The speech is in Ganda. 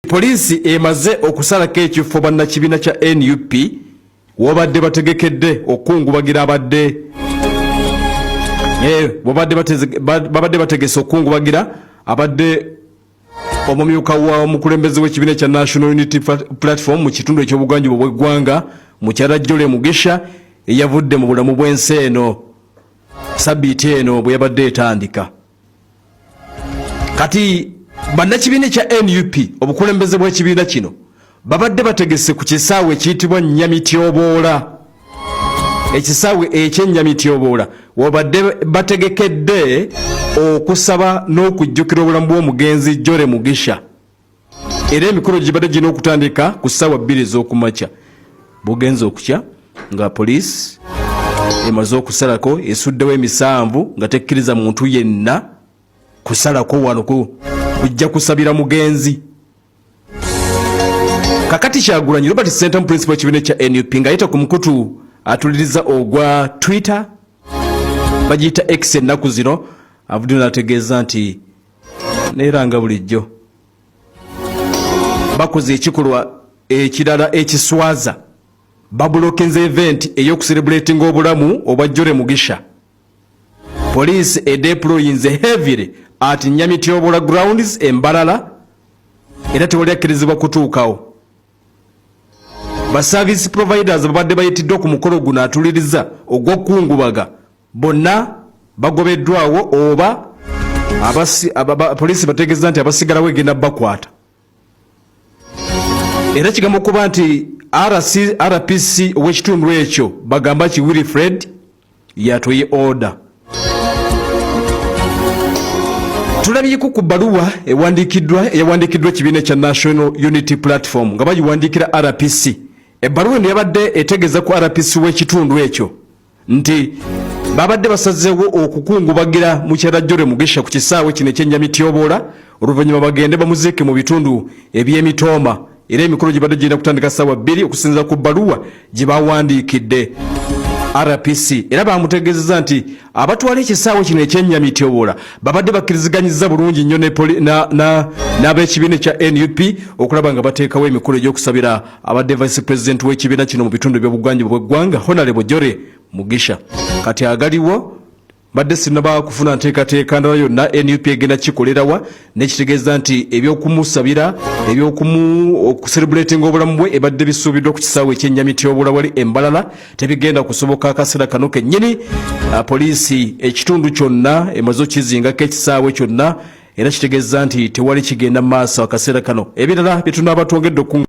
Poliisi emaze okusalako ekifo bannakibiina kya nup wabadde bategekedde okukungubagira abadde eh, babadde bategese okukungubagira abadde omumyuka wa omukulembeze w'ekibiina kya National Unity Platform mu kitundu eky'obuganjuba bw'eggwanga, mukyala Jole Mugisha, eyavudde mu bulamu bw'ensi eno sabbiiti eno bwe yabadde etandika. Kati bannakibiina ekya nup, obukulembeze bw'ekibiina kino babadde bategese ku kisaawe ekiyitibwa Nyamityoboola, ekisaawe ekyennyamityoboola wabadde bategekedde okusaba n'okujjukira obulamu bw'omugenzi Jore Mugisha, era emikolo gibadde girina okutandika ku ssaawa 2 ez'okumakya. Bugenze okukya nga poliisi emaze okusalako, esuddewo emisanvu nga tekkiriza muntu yenna kusalako wano kujja kusabira mugenzi. Kakati Kyagulanyi Robert Ssentamu, principal w'ekibiina ekya nup, ng'ayita ku mukutu atuliriza ogwa Twitter, bagiyita X ennaku zino, avuddeyo n'ategeeza nti neera nga bulijjo bakoze ekikolwa ekirala ekiswaza, babulokinze event ey'okuserebuletinga obulamu obwa Jore Mugisha. Poliisi edeployinze heavily at Nyamityobora grounds embalala, era tewali akkirizibwa kutuukawo. Ba service providers babadde bayitiddwa ku mukolo guno atuliriza ogw'okukungubaga bonna bagobeddwawo, oba poliisi bategeeza nti abasigalawo egenda bakwata. Era kigamba okuba nti RPC ow'ekitundu ekyo bagamba ki Wilfred yatoye order. Tulabyeko ku bbaluwa ewandiikiddwa, eyawandiikiddwa ekibiina ekya National Unity Platform nga bagiwandiikira RPC. Ebbaluwa eno yabadde etegeeza ku RPC w'ekitundu ekyo nti babadde basazeewo okukungubagira mukyala Jore Mugisha ku kisaawe kino ekyennyamityoboola, oluvannyuma bagende bamuziike mu bitundu eby'emitooma, era emikolo gibadde girina kutandika ssaawa 2 okusinziira ku bbaluwa gye bawandiikidde RPC. Era bamutegeezezza nti abatwala ekisaawe kino ekyennyamityoboola babadde bakkiriziganyiza bulungi nnyo n'ab'ekibiina ekya nup okulaba nga bateekawo emikolo egy'okusabira abadde vice president w'ekibiina kino mu bitundu eby'obugwanjuba bw'eggwanga, Honorable Jore Mugisha. Kati agaliwo badde sinaba kufuna nteekateeka ndala yonna nup egenda kikolerawa, nekitegeeza nti ebyokumusabira, ebyokucelebratinga obulamu bwe ebadde bisuubiddwa ku kisaawe ekyennyamityobula wali embalala tebigenda kusoboka akaseera kano kennyini. Poliisi ekitundu kyonna emaze okizingako ekisaawe kyonna, era kitegeeza nti tewali kigenda mu maaso akaseera kano. Ebirala byetunaaba twongedde okunga.